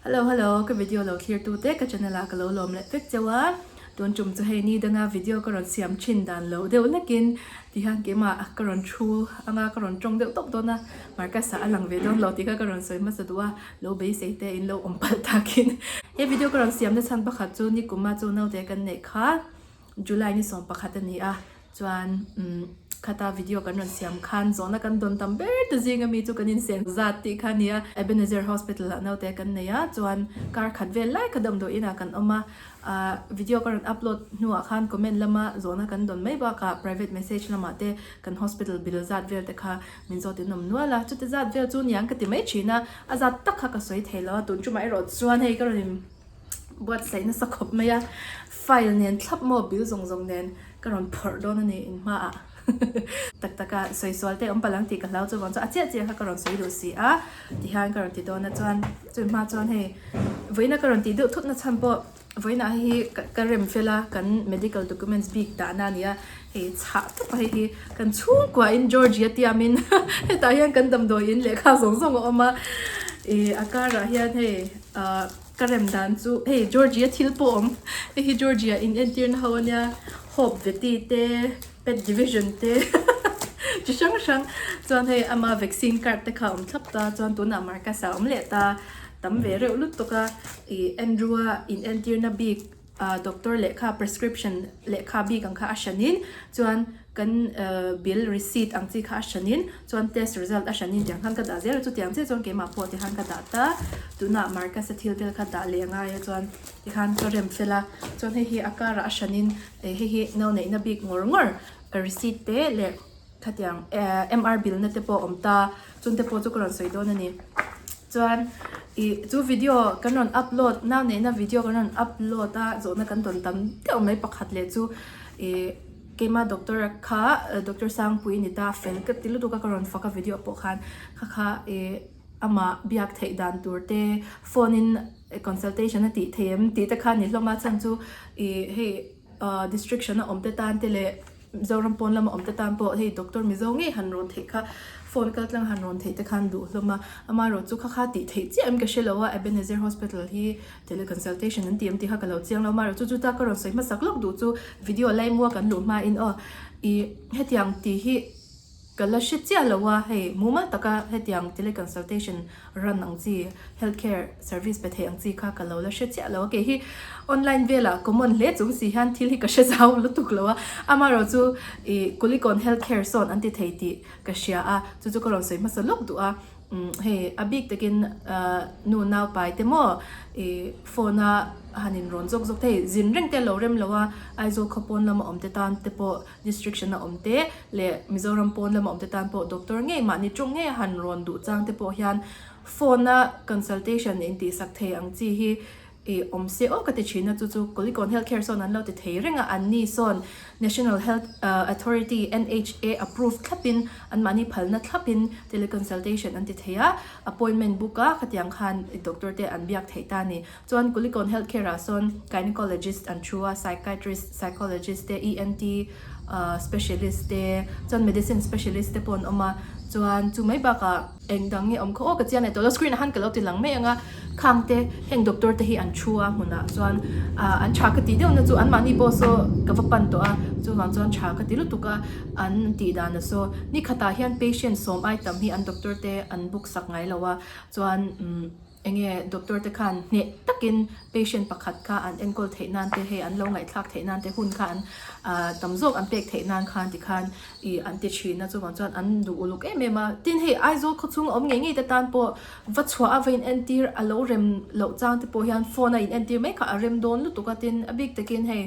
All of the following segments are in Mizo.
Hello hello ka video lo thlir tu te ka channel ah ka lo lawm leh vek cheu a tun tum chu hei ni danga video ka rawn siam thin dan lo deuh lekin tihian keimah ka rawn thu anga ka rawn tawng deuh tawp dawn a Marcus ah a lang ve dawn lo tih kha ka rawn sawi hmasa duh a lo beisei te in lo awm palh takin he video ka rawn siam na chhan pakhat chu nikuma chu naute kan neih kha July ni 11 a ni a Chuan umm khata video kan rawn siam khan zawhna kan dawn tam ber te zing ami chu kan insen zat tih kha a nia. Ebenezer Hospital ah naute kan nei a, chuan kar khat vel lai kha damdawi inah kan awm a, ah video ka rawn upload hnuah khan comment lama zawhna kan dawn mai bakah private message lamah te kan hospital bill zat vel te kha min zawt in awm nual a, chuti zat vel chu niang ka ti mai thin a, a zat tak kha ka sawi thei lo a, tun tumah erawh chuan hei ka rawn in buatsaih nasa khawp mai a, file nen thlap maw bill zawng zawng nen ka rawn phawrh dawn a ni in hmaah tak tak a sawi sual te awm palh ang tih ka hlau chuvang chuan a chiah chiah kha ka rawn sawi duh si a tihian ka rawn ti dawn a chuan chumi hma chuan hei vawiina ka rawn tih deuh thut na chhan pawh vawiinah hei hi ka rem fel a kan medical documents bik dahna a ni a hei chhah tawp a hei hi kan chhungkua in Georgia tiamin hetah hian kan damdawi in lehkha zawng zawng a awm a ih a karah hian hei ah. Ka rem dan chu hei Georgia thil pawh awm hei hi Georgia in entir na ho ania Hope Veti te Pet Division te chi hrang hrang chuan hei ama vaccine card te kha a awm thlap ta chuan tunah Marcus a awm leh ta tam ve reuh lutuk a ih Andrew a in entir na bik ah doctor lehkha prescription lehkha bik ang kha a hran in chuan kan bill receipt ang chi kha a hran in chuan test result a hran in tiang khan ka dah zel a chutiang chiah chuan keimah pawh tikhan ka dah ta tunah Marcus a thil vel kha dah leh a ngai a chuan tikhan ka rem fel a chuan hei hi a karah a hran in hei hi no neihna bik ngawr ngawr receipt te leh khatiang MR bill na te pawh a awm ta chungte pawh chu ka rawn sawi dawn a ni chuan ih chu video kan rawn upload nau neihna video kan rawn upload a zawhna kan dawn tam deuh mai pakhat leh chu ih keima doctor kha doctor Sangpui a ni ta fel ka ti lutuk a ka rawn fak a video pawh khan kha kha ih amah biak theih dan tur te phone in consultation a tih theih em tih te kha a ni hlawm a chhan chu ih hei distriction a awm te tan te leh Mizoram pawn lama awm te tan pawh hei doctor Mizo ngei han rawn theih kha phone kal tlang han rawn theih te khan duh hlawm a, amaherawh chu kha kha tih theih chiah em ka hre lo a, Ebenezer Hospital hi teleconsultation an ti em tih kha ka lo chiang lo, amaherawh chu chuta ka rawn sawi hmasak lawk duh chu video laimua kan luh hmain aw ih hetiang tih hi ka la hre chiah lo a, hei mumal taka hetiang teleconsultation run ang chi health care service pe thei ang chi kha ka lo la hre chiah lo a, kei hi online velah common hle chung si hian thil hi ka hre zau lutuk lo a, amaherawh chu ih Kulikawn health care sawn an ti thei tih ka hria a, chu chu ka rawn sawi hmasa lawk duh a, umm hei a bik takin ah nu naupai te maw ih phone a han in rawn zawk zawk thei zin reng te a lo rem lo a, Aizawl khawpawn lama awm te tan te pawh Distriction a awm te leh Mizoram pawn lama awm te tan pawh doctor ngei mahni tawng ngei a han rawn duh chang te pawh hian phone a consultation intihsak thei ang chi hi ih awm se aw ka ti thin a chu chu Kulikawn Health Care sawn an lo ti thei reng a anni sawn National Health Authority NHA approve thlapin an mahni phalna thlapin teleconsultation an ti thei a appointment book a khatiang khan doctor te an biak theih ta a ni. Chuan Kulikawn Health Care ah sawn Gynecologist an thu a, Psychiatrist, Psychologist te, ENT Specialist te, chuan Medicine Specialist te pawh an awm a, chuan chu mai bakah eng dang nge awm kha aw ka chiang leh tawh lo, screen ah khan ka lo ti lang mai ang a, khang te heng doctor te hi an thu a hmunah chuan ah an tha ka tih deuh na chu anmahni pawh saw ka va pan tawh a, chuvang chuan tha ka ti lutuk a, an tih dan a saw nikhatah hian patient sawm ai tam hi an doctor te an book sak ngai lo a, chuan umm. Enge doctor te khan hneh takin patient pakhat kha an enkawl theih nan te hei an lo ngaihthlak theih nan te hun kha an tam zawk an pek theih nan khan tikhan ih an ti thin a chuvang chuan an duh uluk em em a tin hei Aizawl khawchhung a awm ngei ngei te tan pawh va chhuah a va in entir a lo rem loh chang te pawh hian phone a in entir mai kha a rem dawn lutuk a tin a bik takin hei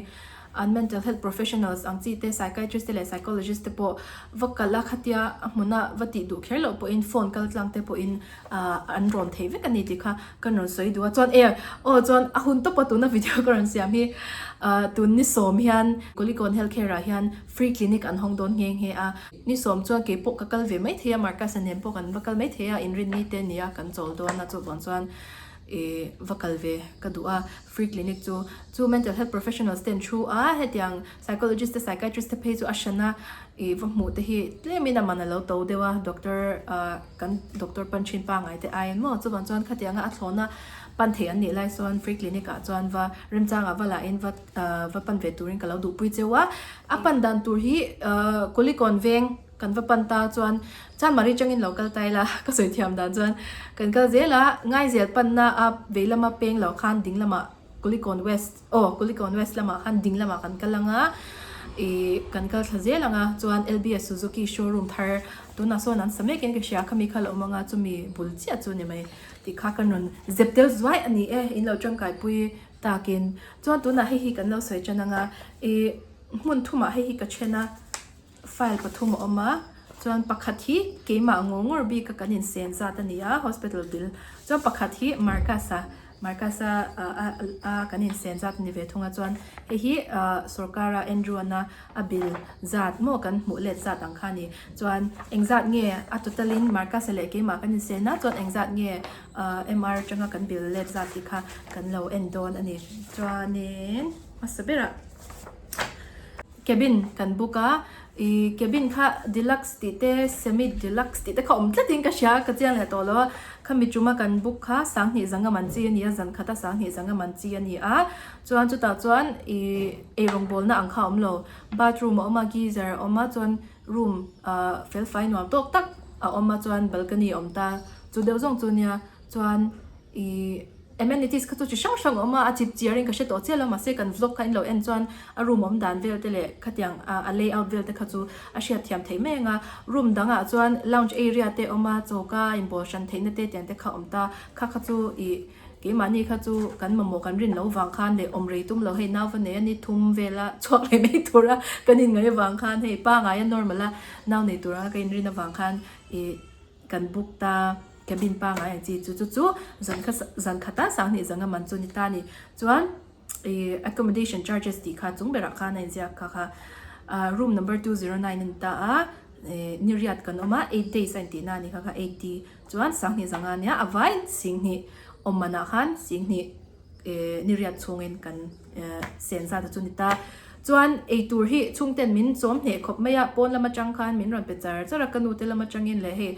an mental health professionals ang chi te psychiatrist te leh psychologist te pawh va kalh a khatia a hmuna va tih duh kher loh pawhin phone kal tlang te pawhin ah an rawn thei vek a ni tih kha ka rawn sawi duh a chuan e aw chuan a hun tawp a tuna video ka rawn siam hi ah tun ni sawm hian Kulikawn health care ah hian free clinic an hawng dawn nghe nghe a ni sawm chuan kei pawh ka kal ve mai thei a Marcus a nen pawh kan va kal mai thei a inrinni te nia kan chawl dawn a chuvang chuan ih va kal ve ka duh a free clinic chu chu mental health professionals ten thu a hetiang Psychologist te psychiatrist te phei chu a hran a ih va hmuh te hi tlemin a man a lo to deuh a doctor ah kan doctor pan thin pangai te aiin maw chuvang chuan khatianga a thlawna pan thei an nih lai sawn free clinic ah chuan va remchang ah va lah in va va pan ve turin ka lo duhpui cheu a. A pan dan tur hi Kulikawn veng kan va pan ta chuan Chanmari changin lo kal ta ila ka sawi thiam dan chuan kan kal zel a, Ngaizel panna a vei lama peng lo khan ding lamah Kulikawn West aw Kulikawn West lamah khan ding lamah kan kal ang a, ih kan kal thla zel ang a chuan LBS Suzuki showroom thar tunah sawn an sa mek in ka hria khami kha la awm ang a chumi bul chiah chu ni mai tih kha kan rawn zep tel zuai a ni e in lo tangkai pui takin chuan tunah hei hi kan lo sawi tan ang a ih hmun thumah hei hi ka then a. File pathum a awm a, chuan pakhat hi keimah ngawr ngawr bik a kan insen zat a ni a, hospital bill. Chuan pakhat hi Marcus-a, Marcus-a a kan insen zat a ni ve thung a, chuan hei hi ah sorkara Andrew-ana a bill zat maw kan hmuh let zat ang kha a ni. Chuan engzat nge a total in Marcus-a leh keimah kan insen a, chuan engzat nge ah MR atanga kan bill let zat tih kha kan lo en dawn a ni. Chuanin hmasa berah. Cabin kan book a, ih cabin kha deluxe tih te semi deluxe tih te kha awm tlat in ka hria ka chiang leh tawh lo a, khami tuma kan book kha sanghnih zanga man chi a ni a, zan khata sanghnih zanga man chi a ni a, chuan chutah chuan ih eirawngbawlna ang kha a awm lo, bathroom a awm a, geyser a awm a, chuan room ah fel fai nuam tawk tak a awm a, chuan balcony a awm ta, chu deuh zawng chu nia chuan ih. Amenities kha chu chi hrang hrang a awm a, a chip chiar in ka hre tawh chiah lo mahse kan vlog kha in lo en chuan a room awm dan vel te leh khatiang ah a layout vel te kha chu a hriat thiam theih mai ang a, room dang ah chuan lounge area te a awm a, choka inbawl hran theih na te tiang te kha a awm ta, kha kha chu ih keimahni kha chu kan mamawh kan rin loh vang khan leh awm rei tum lo hei nauva nei a ni thum vel a chhuak leh mai tur a kan inngaih avang khan hei pangai a normal a nau nei tur anga ka inrin avang khan ih. Kan book ta cabin pangai ang chi chu chu chu zan kha zan khata sanghnih zanga man chu ni ta a ni. Chuan ih accommodation charges tih kha chung berah khan a inziak kha kha ah room number 209 a ni ta a ih niriat kan awm a eight days a intihna a ni kha kha eighty chuan sanghnih zanga a nia a vai singhnih awm manah khan singhnih eh niriat chhungin kan eh sen zat a chu ni ta. Chuan eitur hi chhungten min chawm hneh khawp mai a, pawn lam atang khan min rawn pe char char a, ka nute lam atangin leh hei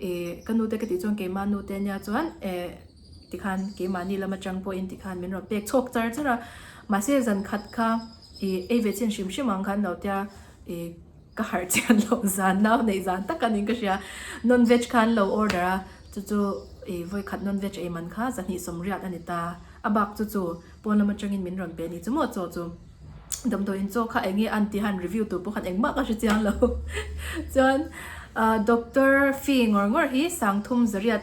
eh ka nute ka tih chuan keimah nute ania chuan eh tikhan keimahni lam atang pawhin tikhan min rawn pek chhawk char char a. Mahse zan khat kha ih ei ve chin hrim hrim ang khan lo tia ih ka harh chian loh zan nau neih zan tak a niin ka hria. Non veg kha an lo order a, chu chu ih vawikhat non veg ei man kha zahnih sawmriat a ni ta. A bak chu chu pawn lam atangin min rawn pe a ni chu maw chaw chu damdawiin chaw kha eng nge an tih han review tur pawh khan engmah ka hre chiang lo. Chuan ah doctor fee ngawr ngawr hi sangthum zariat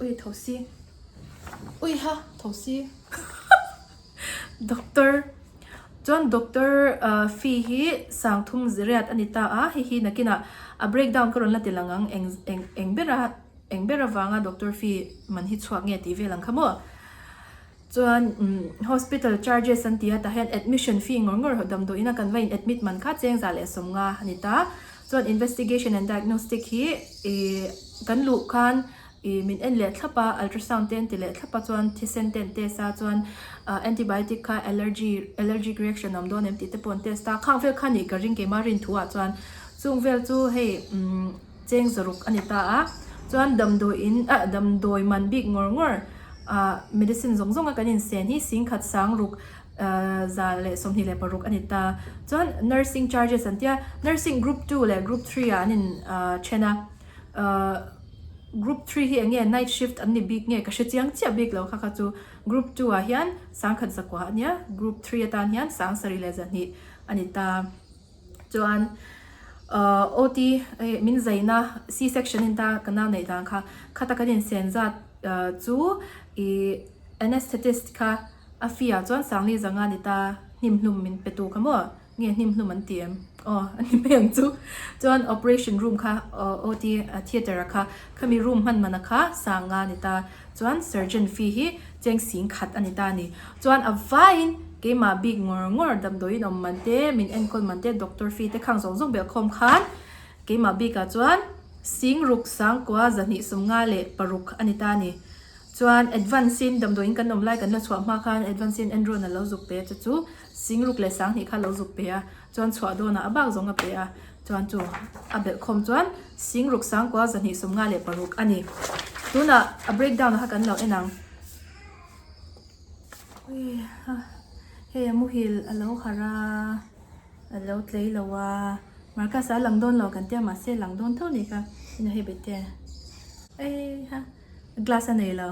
ui tho si ui ha tho si. Doctor chuan doctor fee hi sangthum ziriat a ni ta a, hei hi nakinah a break down ka rawn la ti lang ang eng eng eng bera eng ber avanga doctor fee man hi chhuak nge tih vel ang kha maw. Chuan hospital charges an ti a tah hian admission fee ngawr ngawr damdawiin a kan va in admit man kha cheng za leh sawmnga a ni ta. Chuan investigation and diagnostic hi ih kan luh khan Ih min en leh thlap a, ultrasound te an ti leh thlap a chuan thisen te an test a chuan ah antibiotic kha allergy allergic reaction a awm dawn em tih te pawh an test a, khang vel kha nih ka ring keimah rin thu ah chuan chung vel chu hei umm cheng zaruk a ni ta a, chuan damdawi in ah damdawi man bik ngawr ngawr ah medicine zawng zawng a kan insen hi singkhat sang ruk ah za leh 26 a ni ta, chuan nursing charges an tia nursing group 2 leh group 3 ah an in ah then a ah. Group 3 hi enge night shift an ni bik nge ka hre chiang chiah bik lo kha kha chu group 2 ah hian sangkhat zakua a nia group 3 atan hian sangsarih leh zahnih a ni ta chuan ahh OT hei min zaina C section in ta ka nau neih dan kha khata kan insen zat ahh chu ih anesthetist kha a fee ah chuan sangli zanga a ni ta hnimhlum min pe tu kha maw. Nge hnim hlum an ti em? Aw a ni mai ang chu. Chuan operation room kha OT theatre a kha khami room hman man a kha sang nga a ni ta. Chuan surgeon fee hi cheng sing khat a ni ta a ni. Chuan a vaiin keimah bik ngawr ngawr damdawiin awm man te, min enkawl man te, doctor fee te khang zawng zawng belh khawm khan keimah bikah chuan sing ruk sangkua 256 a ni ta a ni. Chuan advance in damdawiin kan awm lai kan la chhuah hma khan advance in Andrew-a'n a lo zuk pe a chu chu Singruk leh sanghnih kha lo zuk pe a, chuan chhuah dawnah a bak zawng a pe a, chuan chu a belh khawm chuan Singruk sangkua 256 a ni. Tunah a breakdown kha kan lo en ang. Ui ha hei a muhil a lo harh a a lo tlei lo a Marcus a lang dawn lo kan tia mahse a lang dawn tho ni kha ina hei bete ei ha glass a nei lo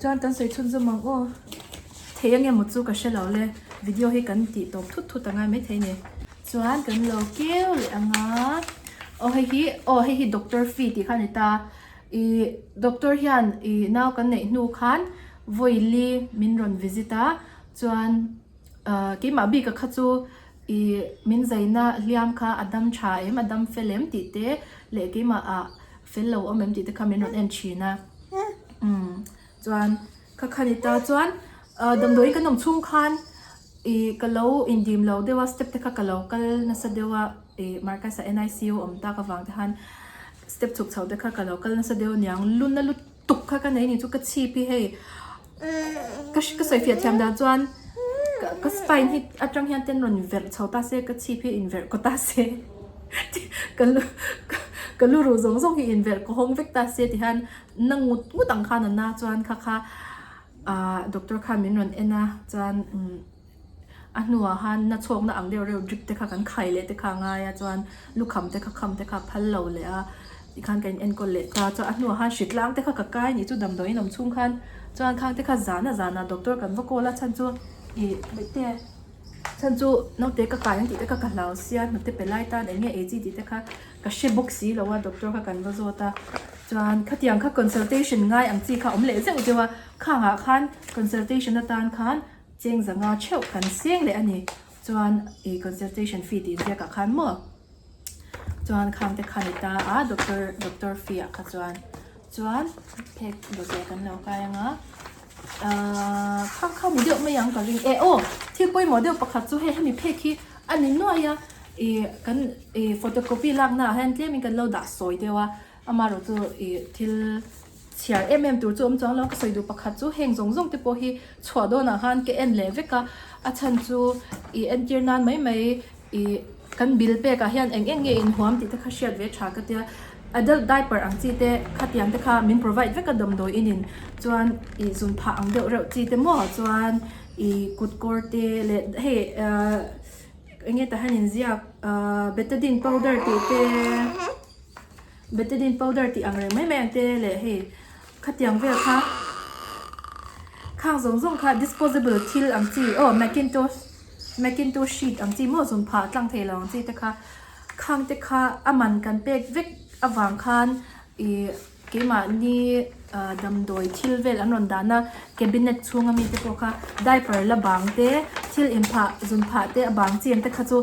chuan kan sawi chhun zawm ang aw thei eng emaw chu ka hre lo le video hi kan tih tawp thut thut a ngai maithei a ni chuan kan lo keu leh ang a aw hei hi aw hei hi doctor fee tih kha a ni ta. Ih doctor hian ih nau kan neih hnu khan vawi li min rawn visit a, chuan ah keimah bik a kha chu ih min zaina hliam kha a dam tha em a dam fel em tih te leh keimah ah fel lo awm em tih te kha min rawn en thin a, umm chuan kha kha ni ta chuan ah damdawiin kan awm chhung khan ih ka lo indim lo deuh a step te kha ka lo kal nasa deuh a ih Marcus a N_I_C_U awm tak avang te khan. Step chhuk chho te kha ka lo kal nasa deuh aniang luna lutuk kha ka nei ni chu ka chhip hi hei ka ka sawi fiah thiam dan chuan ka spine hi atang hian ten rawn verh chho ta se ka chhip hi inverh kaw ta se ka lu ka lu ruh zawng zawng hi inverh kaw hawng vek ta se ti hian na ngut ngut ang khan a na chuan kha kha ah doctor khan min rawn en a chuan umm. A hnuah khan na chhawkna ang deuh reuh drip te kha kan khai leh te kha a ngai a chuan lukham te kha kham te kha a phal lo leh a tikhan ka in enkawl leh ta chuan a hnuah khan hritlang te kha ka kai a nih chu damdawiin awm chhung khan chuan khang te kha zan a zanah doctor kan va call a chhan chu ih bawihte chhan chu naute ka kai ang tih te kha ka hlau sia hnute pe lai tan eng nge ei chi tih te kha ka hre bawk si lo a doctor kha kan va zawt a chuan khatiang kha consultation ngai ang chi kha a awm leh zeuh zeuh a khangah khan consultation atan khan. Cheng zanga theuh kan seng leh a ni. Chuan i consultation fee tih ziakah khan maw chuan khang te kha ni ta a doctor doctor fee ah kha chuan chuan phek dawt kan lo kai ang a ahh khang kha ni deuh mai ang ka ring e aw thil pawimawh deuh pakhat chu hei hemi phek hi a ni nuai a ih kan ih photocopy lakna ah hian tlemin kan lo dah sawi deuh a amaherawh chu ih thil. Chhiar em em tur chu awm chuang lo, ka sawi duh pakhat chu heng zawng zawng te pawh hi chhuah dawnah khan ka en leh vek a, a chhan chu ih entir nan mai mai ih kan bill pek ah hian eng eng nge inhuam tih te kha hriat ve tha ka tia, adult diaper ang chi te khatiang te kha min provide vek a damdawi in in chuan ih zun phah ang deuh reuh chi te maw chuan ih kut kawr te leh hei ahh eng nge tah hian inziak ahh betadine powder tih te. Betadine powder tih ang reng mai mai ang te leh hei khatiang vel kha khang zawng zawng kha disposable thil ang chi aw macintosh macintosh sheet ang chi maw zun phah tlang thei lo ang chi te kha khang te kha a man kan pek vek avang khan ih keimahni ah damdawi thil vel an rawn dahna cabinet chhunga mi te pawh kha diaper la bang te thil inphah zun phah te a bang chi ang te kha chu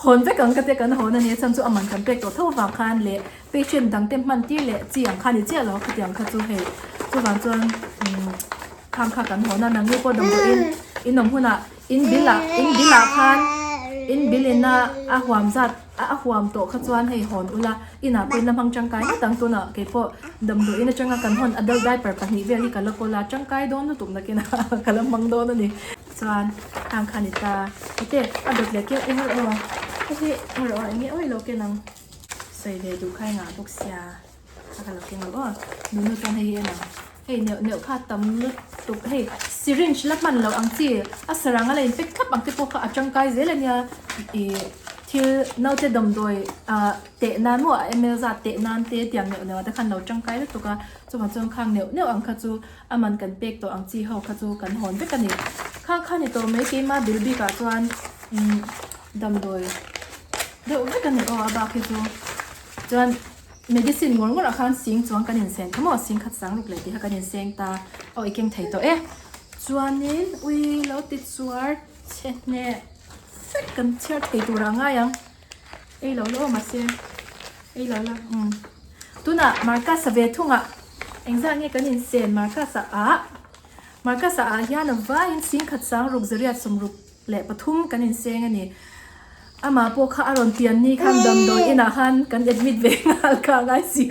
Hawn vek ang ka te kan hawn a nia chhan chu a man kan pek tawh tho avang khan leh patient dang te hman tir leh chi ang kha ni chiah lo khatiang kha chu hei chuvang chuan umm khang kha kan hawn a nangni pawh damdawiin in awm hunah in bill ah in bill ah khan in bill in a a huam zat a huam tawh kha chuan hei hawn ula inah pawh in la hmang tangkai ngawt ang tunah keipawh damdawiin atanga kan hawn adult diaper pahnih vel hi ka la kawl a tangkai dawn lutuk nakinah ka la hmang dawn a ni. Chuan khang kha ni ta. Ete a dawt leh keuh eng rawh aw. Hei hi eng rawh aw eng nge awi lo ken ang. Sawi ve duh kha engah bawk sia. A ka lo keng lo aw. Nunu chuan hei hi en ang. Hei neuh neuh kha tam lutuk hei syringe la hman loh ang chi a sarang a la in pack thlap ang te pawh kha a tangkai zel ania ih thil naute damdawi ah teh nan maw a ml zat teh nan te tiang neuh neuh ah te khan lo tangkai lutuk a chuvang chuan khang neuh neuh ang kha chu A man kan pek tawh ang chi ho kha chu kan hawn vek a ni. Kha kha ni tawh mai keima bil bikah chuan umm damdawi deuh vek a ni aw a bak hi chu. Chuan medicine ngawr ngawrah khan sing chuang kan inseng kha maw sing khat sang ruk leh tih kha kan inseng ta aw i keng thei tawh e. Chuanin ui lo ti chuar chhe hneh vek kan chhiar thei turah a ngai ang. Ei lo la aw mahse ei lo la umm tunah Marcus-a ve thungah engzah nge kan insen Marcus-a ah Marcus-a ah hian a vaiin singkhat sang ruk zariat sawmruk leh pathum kan inseng a ni amah pawh kha a rawn pian ni khan damdawi inah khan kan admit ve nghal kha a ngai si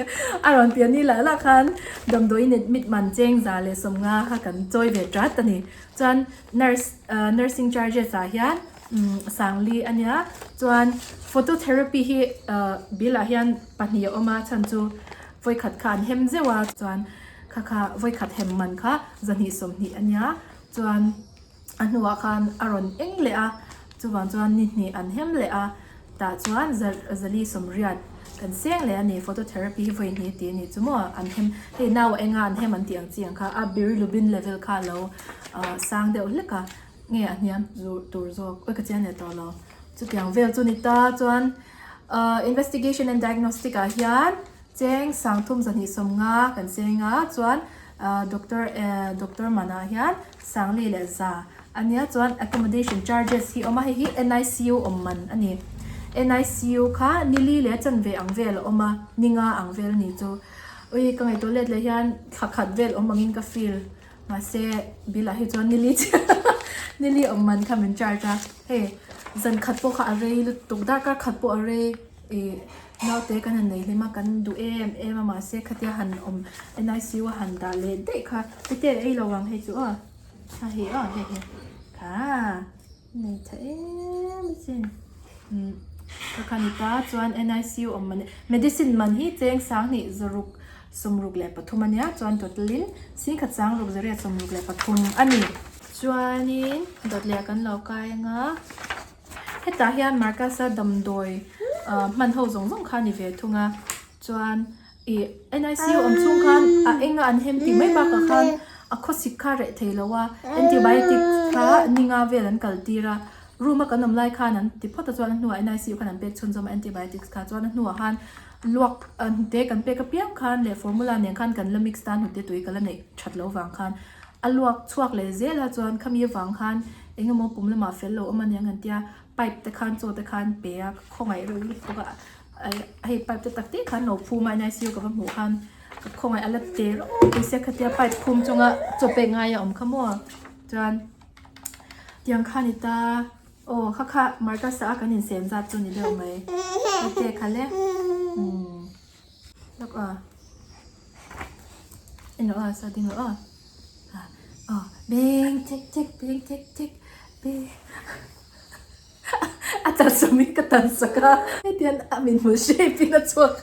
a rawn pian ni lah lah khan damdawi in admit man cheng za leh sawmnga kha kan chawi ve tat a ni chuan nurse nursing charges ah hian. Sangli a nia chuan phototherapy hi bill ah hian pahnih a awm a chhan chu vawikhat kha an hem zeuh a chuan kha kha vawikhat hem man kha zahnih sawmhnih a nia. Chuan a hnuah khan a rawn eng leh a, chuvang chuan ni hnih an hem leh a, tah chuan zali sawmriat kan seng leh a ni, phototherapy hi vawi hnih tih a nih chu maw an hem, hei nau a enga an hem an tih ang chi ang kha a bilirubin level kha a lo sang deuh hlek a, nge a hniam tur zawk, awi ka chian leh tawh lo, chutiang vel chu ni ta chuan investigation and diagnostic ah hian cheng sangthum 250 kan seng a, chuan Doctor Doctor Mana hian Sangli leh Za a nia chuan accommodation charges hi a awm a, hei hi NICU awm man a ni. NICU kha nili leh chanve ang vel a awm a, ni nga ang vel a ni chu. Ui ka ngaihtuah let leh hian thla khat vel awm angin ka feel mahse bill ah hi chuan nili chiah nili awm man kha min charge a, hei zan khat pawh kha a rei lutuk darkar khat pawh a rei. Ih naute kan han nei hlim a kan duh em em a mahse khatia han awm NICU a han dah leh daih kha heti a ei lo ang hei chu aw a hi aw hei hi kha nei tha em asin umm ka kha ni ta chuan NICU awm man medicine man hi cheng sanghnih zaruk 63 a nia chuan total in singkhat 6863 a ni. Chuanin dawt leh kan lo kai anga. Hetah hian Marcus-a damdawi hman ho zawng zawng kha a ni ve thung a, chuan ih NICU awm chhung khan a enga an hem tih mai bakah khan a khawsik kha reh thei lo a, antibiotic kha ninga vel an kal tir a, room a kan awm lai khan an ti phawt a chuan a hnuah NICU khan an pek chhunzawm a antibiotics kha chuan a hnuah khan luak hnute kan pek apiang khan leh formula nen khan kan la mix ta hnute tui ka la neih that loh vang khan a luak chhuak leh zel a chuan khami avang khan eng emaw pum lamah fel lo awm a niang an tia pipe te khan chaw te khan pe a ka khawngaih reuh lutuk a hei pipe te tak te khan lo phum a NICU ka va hmuh khan ka khawngaih a la te rawk sia khatia pipe phum chunga chaw pek ngai a awm kha maw chuan tiang kha ni ta aw kha kha Marcus a kan insem zat chu ni deuh mai hei te kha le umm lawk a. En rawh a, sa ding rawh a. Aw, beng chek chek, beng chek chek, beng. A tan sawm in ka tan sak a. Hetiang a min hmu shape in a chhuak.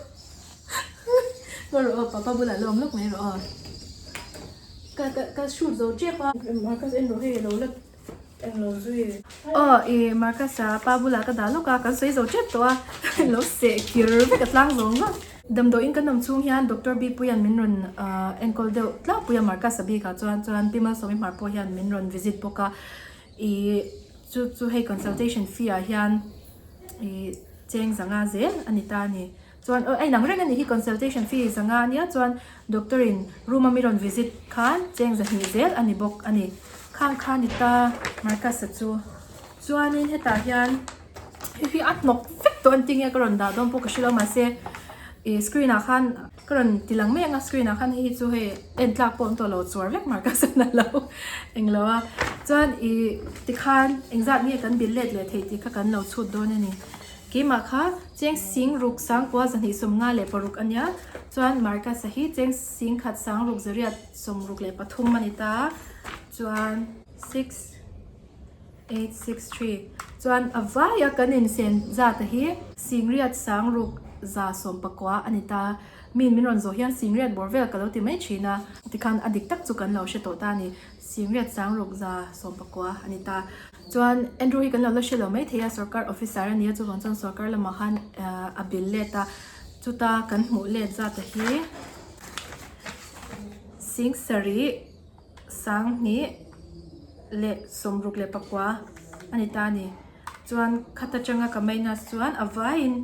Ngaw rawh aw, papa bulah la awm lawk mai rawh aw. Ka ka ka shoot zo tep a. Marcus en rawh hei a lo la Englo zui. Aw i Marcus a pa bulah ka dah lawk a, kan sawi zo tep tawh a, lo seh kir vek a tlang zawng zawng. Damdawiin kan awm chhung hian Doctor Bipuia'n min rawn enkawl deuh tlangpui a Marcus a bikah chuan chuan Pi Malsawmi hmar pawh hian min rawn visit bawk a, i chu chu hei consultation fee ah hian i cheng zanga zel a ni ta a ni. Chuan aw a inang reng a nih hi consultation fee zanga a nia chuan doctor in room a mi rawn visit khan cheng zahnih zel a ni bawk a ni. Khang kha ni ta Marcus a chu. Chuanin hetah hian hei hi a hnawk vek tawh an ti nge ka rawn dah dawn pawh ka hrelo mahse ih screen ah khan ka rawn ti lang mai ang a screen ah khan hei hi chu hei en tlak pawh an tawh lo chuar vek Marcus a na lo englo a. Chuan ih tikhan engzat nge kan bill let leh theih tih kha kan lo chhut dawn a ni. Keimah kha cheng sing ruk sangkua 256 a nia, chuan Marcus-a hi cheng sing khat sang ruk 863 a ni ta, chuan six eight six three chuan a vaia kan insen zat a hi sing riat sang ruk 119 a ni ta, min min rawn zawh hian sing riat bawr vel ka lo ti mai thin a, tikhan a dik tak chu kan lo hre tawh ta a ni, sing riat sang ruk 119 a ni ta. Chuan Andrew hi kan lo la hre lo mai thei a, sorkar officer a nia chuvang chuan sorkar lamah khan a bill let a, chuta kan hmuh let zat a hi 76,269 a ni ta a ni. Chuan khata tanga ka minus chuan a vaiin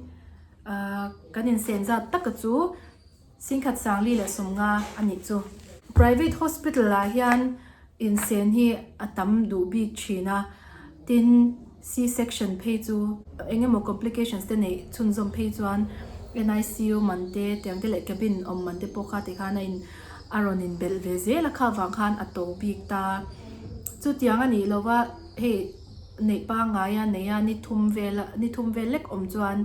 kan insen zat taka chu 10,450 a nih chu. Private hospital ah hian insen hi a tam duh bik thin a, tin C-section phei chu eng emaw complications te neih chhunzawm phei chuan NICU man te tiang te leh cabin awm man te pawh kha tikhan a in a rawn inbelh ve zel a kha vang khan a to bik ta. Chutiang a nih lova hei. Neih pangngai a nei a, ni thum vel a, ni thum vel lek awm chuan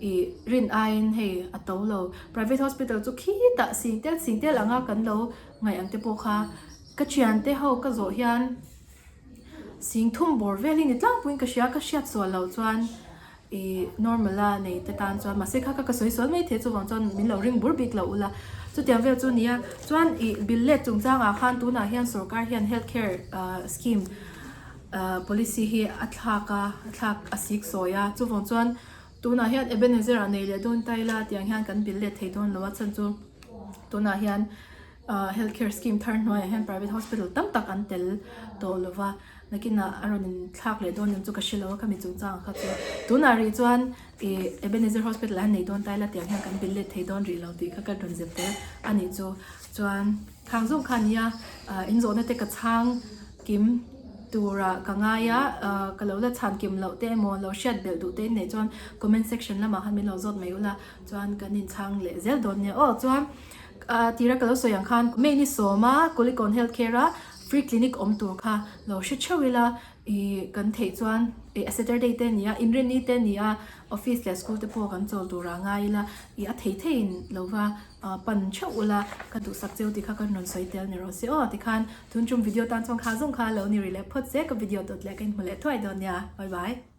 ih rin aiin hei a to lo. Private hospital chu khitah sing tel sing tel anga kan lo ngaih ang te pawh kha ka thiante ho ka zawh hian sing thum bawr vel hi ni tlangpuiin ka hria, ka hriat sual loh chuan ih normal a nei te tan chuan mahse kha kha ka sawi sual mai thei chuvang chuan min lo ring bur bik lo ula. Chutiang vel chu a ni a. Chuan ih bill let chungchangah khan tunah hian sorkar hian health care scheme policy hi a thlak a, a thlak a sik sawi a. Chuvang chuan tunah hian Ebenezer ah nei leh dawn ta ila tiang hian kan bill let thei dawn lo a chhan chu tunah hian health care scheme thar hnuaiah hian private hospital tam tak an tel tawh lo va. Nakinah a rawn inthlak leh dawn em chu ka hre lo a khami chungchangah kha chu tunah rih chuan ih Ebenezer Hospital ah hian nei dawn ta ila tiang hian kan bill let thei dawn rih lo tih kha ka rawn zep tel a nih chu. Chuan khang zawng kha a nia ah in zawhna te ka chhang kim turah ka ngai a ah ka lo la chhan kim loh te emaw lo hriat belh duh te in neih chuan comment section lamah khan min lo zawt mai ula chuan kan inchhang leh zel dawn nia aw chuan ah tira ka lo sawi ang khan May ni sawma Kulikawn Health Care a Free clinic awm tur kha lo hre theuh ila ih kan theih chuan ih a Saturday te ania Inrinni te ania office leh school te pawh kan chawl turah ngai ila ih a thei theiin lo va pan theuh ula ka duhsak cheu tih kha ka rawn sawi tel ni rawh se aw tikhan tun tum video tan chuan kha zawng kha lo ni ri leh phawt se ka video dawt leh ka inhmu leh thuai dawn nia bye bye.